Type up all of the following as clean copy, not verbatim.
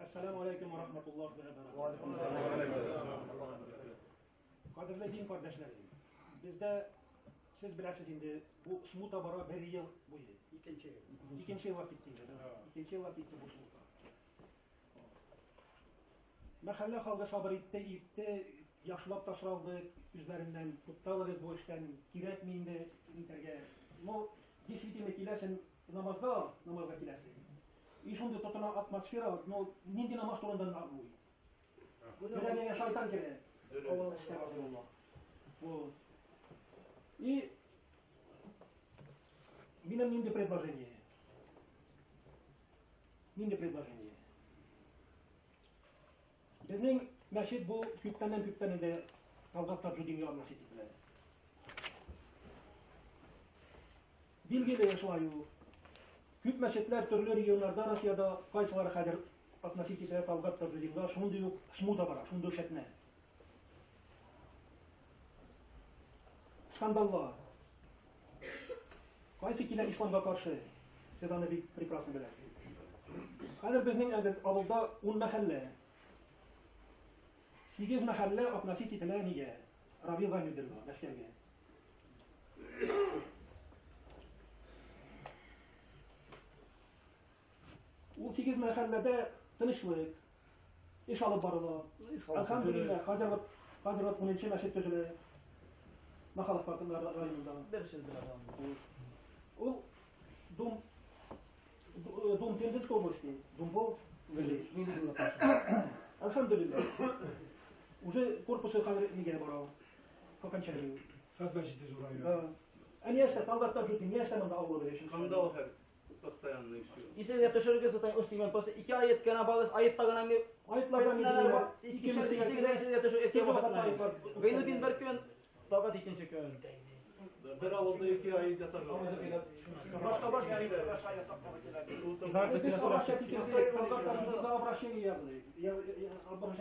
Әссәламү алейкум ва рахматуллахи ва баракатуһ. Кадерле дин кардәшләрем, бездә сез беләсез инде, бу смута бара бер ел буе. Икенче ел. Икенче елга китте инде, да. Икенче елга китте бу смута. Мәхәллә халкы сабыр итте, итте, яхшылап та соралды үзләреннән, тукталыгыз бу эштән, кирәкми инде нитәргә. Но действительно киләсең намазга, намазга киләсең. И шундый тотына атмосфера, но нинди намаз турында уй. Йөрәгеңә шайтан керә. Әстәгъфируллаһ. Вот. И минем нинди предложение? Нинди предложение? Безнең мәчет бу күптәннән күптән инде Талгат Таҗуддинга относить ителә. Билгеле шулай ук. Күп мәчетләр төрле регионнарда Россиядә кайсылары хәзер относить ителә Талгат Таҗуддинга, шундый ук смута бара, шундый ук фетнә. Скандаллар. Кайсы килә исламга каршы? Сез аны бик прекрасно беләсез. Хәзер безнең әле авылда 10 мәхәллә. 8 мәхәллә относить ителә нигә? Равил Гайнуддинга, Мәскәүгә. Ул 8 мәхәлләдә тынычлык, эш алып барыла. Әлхәмдүлилләһ, хәзер вот хәзер вот 10 мәчет төзелә. Махалов районында. Бер сүз белән. Ул дом дом Пензенской области, Думбол. Әлхәмдүлилләһ. Уже корпусы хәзер нигә бара? К окончанию. Сад мәчете зурая. Да. Ә нәрсә, Талгат Таҗуддин, нәрсә монда авылы өчен? Скандал постоянно и все. Исегезгә төшерегез, сатан өстеннән просто ике аят кенә барыз, аятта гына не Аятлардан фетнәләр бар. ике Исегезгә исегезгә төшер әйткән вакытны. Гайнуддин бер көн, Талгат икенче көн. Бер авылда ике ай ясарга. Башка башка өйләр. Без обращать ителде, Талгат Таҗуддинга обращение язды.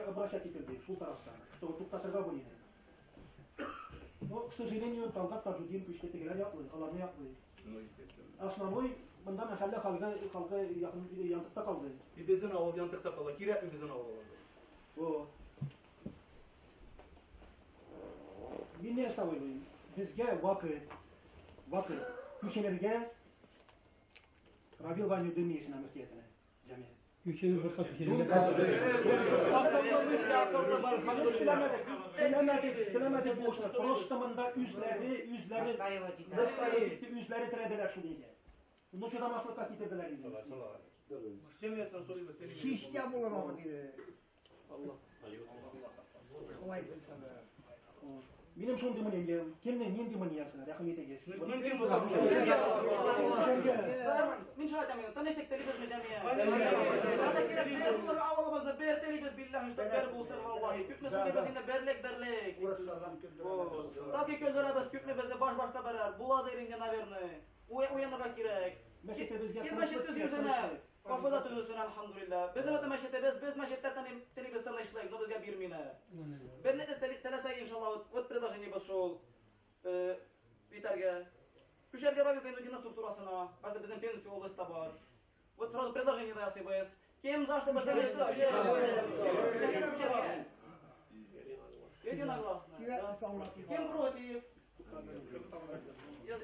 Обращать ителде шул тарафтан, чтобы туктатырга бу мине. Но, к сожалению, Талгат Таҗуддин көчле тегеләр яклый, аларны яклый. Ну, естественно. Основной монда мәхәллә халкы халкы якын янтыкта калды. И безнең авыл янтыкта кала. Кирәкме безнең авыл аларга? О. Мин нәрсә уйлыйм? Безгә вакыт, вакыт күченергә Равил Гайнуддин нигезенә мөфтиятенә, җәмәгать. Акыллы мысли, акыллы бар. Без теләмәдек, теләмәдек, теләмәдек бу эшне. Просто монда үзләре, үзләре Настаивать итә. настаивать итте, үзләре терәделәр шул илгә. Ну чыдамаслыкка китерделәр инде. Җәмгыятьтән сорыйбыз, телевидение. Чишня булыр аңа диде. Шулай белсәләр. Минем шундый мнением, кемнең нинди мнениесе, рәхим итегез. Мөмкин булса. Мин шулай әйтәм инде, тынычлык телибезме җәмгыять? Хәзер кирәк бер булыр авылыбызны бер телибез билләһи, что бер булсын валлаһи. Күпме сөйлибез инде берлек берлек. Урыслардан көлдерәләр. Так и көлдерәбез, күпме безне баш башка берәр. Буладыр инде, наверное. Уянырга кирәк. Мәчетебезгә Кем мәчет тынычлык төзи кирәк, үзенә? тынычлык. Кафада төзесен, әлхәмдүлилләһ. Безнең бит мәчетебез, без мәчеттә телибез тынычлык, но безгә бирмиләр. Берне теләсәк, иншаллаһ, вот предложение бар шул. Итәргә. Күчәргә Равил Гайнуддинның структурасына. Хәзер безнең Пензенский областьта бар. Вот сразу предложение да ясыйбыз. Кем за, чтобы тынычлык? Күчәргә. Единогласно. Кирәк Да. мисаллар. Кем против? Я-